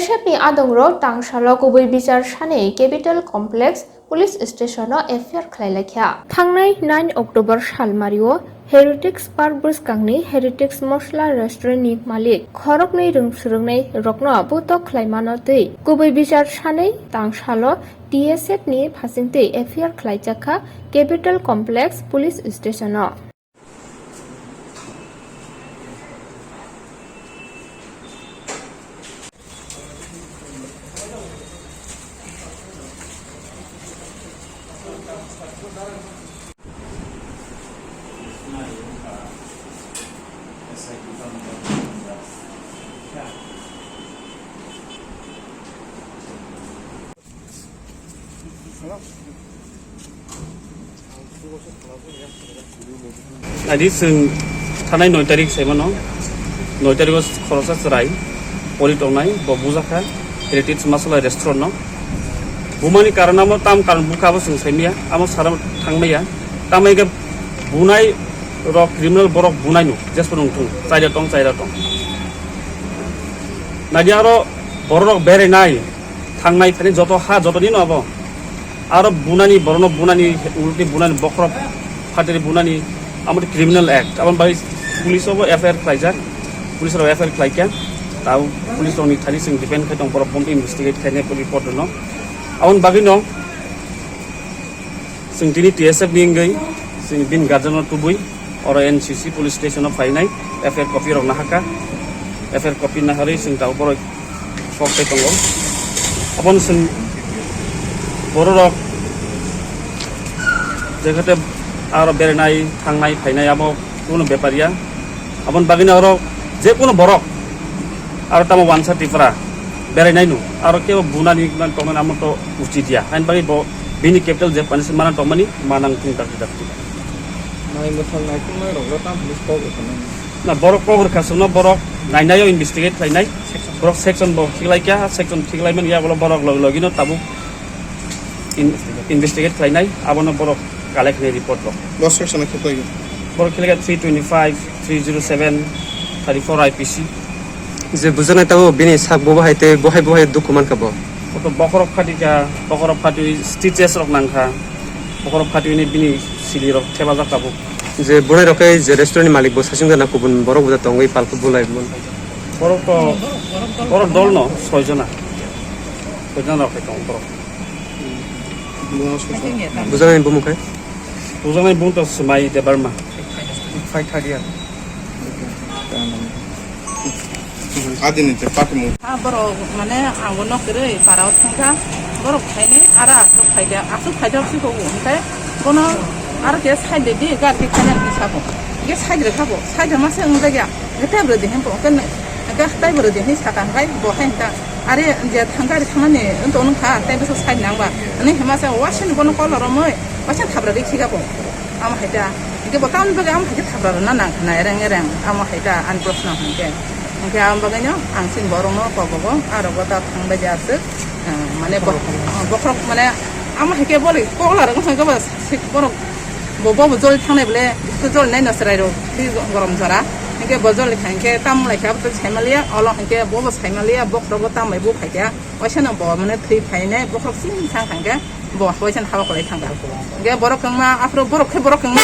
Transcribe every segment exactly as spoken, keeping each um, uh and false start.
T S F ni adongrok tangsalo kubui bichar sani Capital Complex Police Station o F I R khlai laikha. Thangnai nine October salmario Heritage Park bwskangni Heritage Masala Restaurant ni malik khoroknwi rwng swrwngnai rokno putok khlaimano twi kubui bichar sani tangsalo T S F ni phasingtwi F I R khlaijakha Capital Complex Police Station o. Naidi, chwng thanai noi tarik saimano, noi tariko khorosa chwrai pori tongnai, bo bujakha Heritage Masala Restaurant no. Bumani karon amo tam karon bukha abo chwng saimaya, amo sara thangmaya. Tamai khe bunai rok, criminal borok bunai no, jespo nung thung, chaira tong, chaira tong. Naidi aro borok rok berai nai, thangnai thani joto ha, joto ni no abo. Aro bunani, borokno bunani, ulti bunani, bokhorok phatiri bunani, amo criminal act. Aboni bagwi police obo F I R khlaijak, police rok F I R khlaikha. Tao police rokni thani chwng depend khai tong, borok bono investigate khainai report rwno. Aboni bagwino chwng tini T S F ni wngwi chwng bini guardian no tubui oro N C C police station o phainai, F I R copy rok nahakha, F I R copy naharwi chwng tao borok kok tei tongo. Aboni chwng bororok jekhate aro berenai, thangnai, phainai abo kuno bepar ya. Aboni bagwino oro je kuno borok aro tamo wansa Tripura berainai no, aro kebo bunani man tongmani amo to uchit ya. Hain bagwi bo bini capital je pani se mana tongmani manang thung dakti dakti. Nai mwthang naikhung nai rok tam police kok rwkha nai. Na, borok kok rwkha chwngno, borok nainai o investigate khlainai. Borok section bo khiklaikha, section khiklaimani yagulo borok logi logino tabuk in-, investigate khlainai, abono borok collect khlainai report rok. Bo section khiklai. Borok khiklaikha three twenty-five, three zero seven, thirty-four I P C. Je bujaknai tabuk bini sak bo bahai tei bo hai bo hai dukhu mankha bo. Koto bokhorok phatikha, bokhorok phatwi stitches rok nangkha, bokhorok phatwini bini sili rok thepajak tabuk. Je bwrwi rok khe je restaurant ni malik bo sachung jana kubun borok bo tongwi palkhe bulai bo. Borok to, borok dol no soi jona, soi jona rok khe tong borok. Bujaknai bumung khe? Bujaknai bumung to Swmai Debbarma. Five thirty. Adini te patmu. Ha borok mane ang bo nok kwrwi para o thangkha, borok phaini aro aswk phaikha, aswk phaikha siko hwnkhe bono aro khe side di gari khe khaina hinwi sabo, hwnkhe side rwkha bo, side rwma se wngjakya, hwnkhe tei bwrwi di hinwi bo, hwnkhe tei bwrwi di hinwi saka hwnkhe bo hai hwnkha, are je thang gari thangnani wngtong wngkha tei bwswk side nangba hwnwi hima se wasani bono call romwi waisa thabra rwi khika bo. Amo hai ta, hingke bo tamni bagwi amo hai khe thapra rwna nang kha na, ereng ereng, amo hai ta ani proshno hingke. Hingke amo bagwino ang chini borokno kobogo, aro bo ta thang bai ja aswk, eh, mane bo-, bokhorok mane amo hai khe bole kokla rwgwi thangkhe bo sik borok bo, bo, bo joli thangnai bole, to joli nai no chwrai rok, twi gorom jora, hingke bo joli thangkhe tam lai khe abo to sai maliya, olo hingke bo bo sai maliya, bokhorok bo tam bai bo phai kha, waisa no bo mane thwi phainai, bokhorok chini thang thangkhe. Bo waisa haba kwlai thangkha. Hingke borok wngma, aphuru borok khe borok wngma,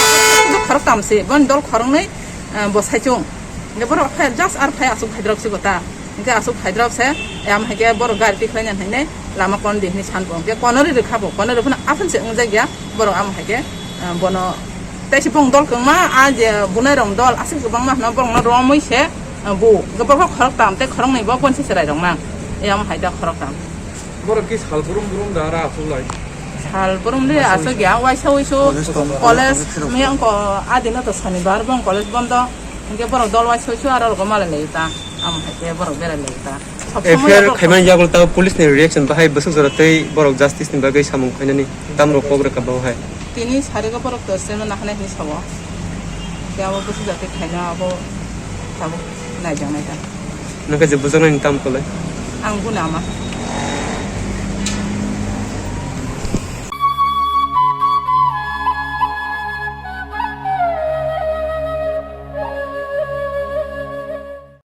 khorok tamse, boni dol khoroknwi, eh, bo saichung. Hingke borok khe just ar phai aswk phaidrop se bo ta. Hingke aswk phaidrop se, eh, amo hai khe borok gari tikhlai nang hinwi lama kon di hinwi san bo. Hingke kono ri rwkha bo, kono rwphano aphuru se wngjakya borok amo hai khe, eh, bono tei se bong dol kwngma, a je bunai rok dol aswk kwbangma hwnba borokno romwi se, eh, bu. Hingke borok khorok tam tei khoroknwi bo boni se chwrai rok mang. Eh, amo hai da khorok tam. Borok ki sal brum brum da ra aswk lai. Sal brum de aswk ya, waisa wisu college, college miyang ko adino to sonibar bong college bondo. Hingke borok dol waisa wisu aro rogo malai lai ta. Amo hai ke borok berai lai ta. Sob somoi F I R borok khaimani yago ta police ni reaction bahai bwswk jora tei borok justice ni bagwi samung khainani tam rok kok rwkha bo hai. Tini sarigo borok to seno nahanai hinwi sabo. Ke abo bwswk jora tei khaina abo tabuk naijaknai ta. Nokhe je bujaknai ni tam kolai. Ang guna ama.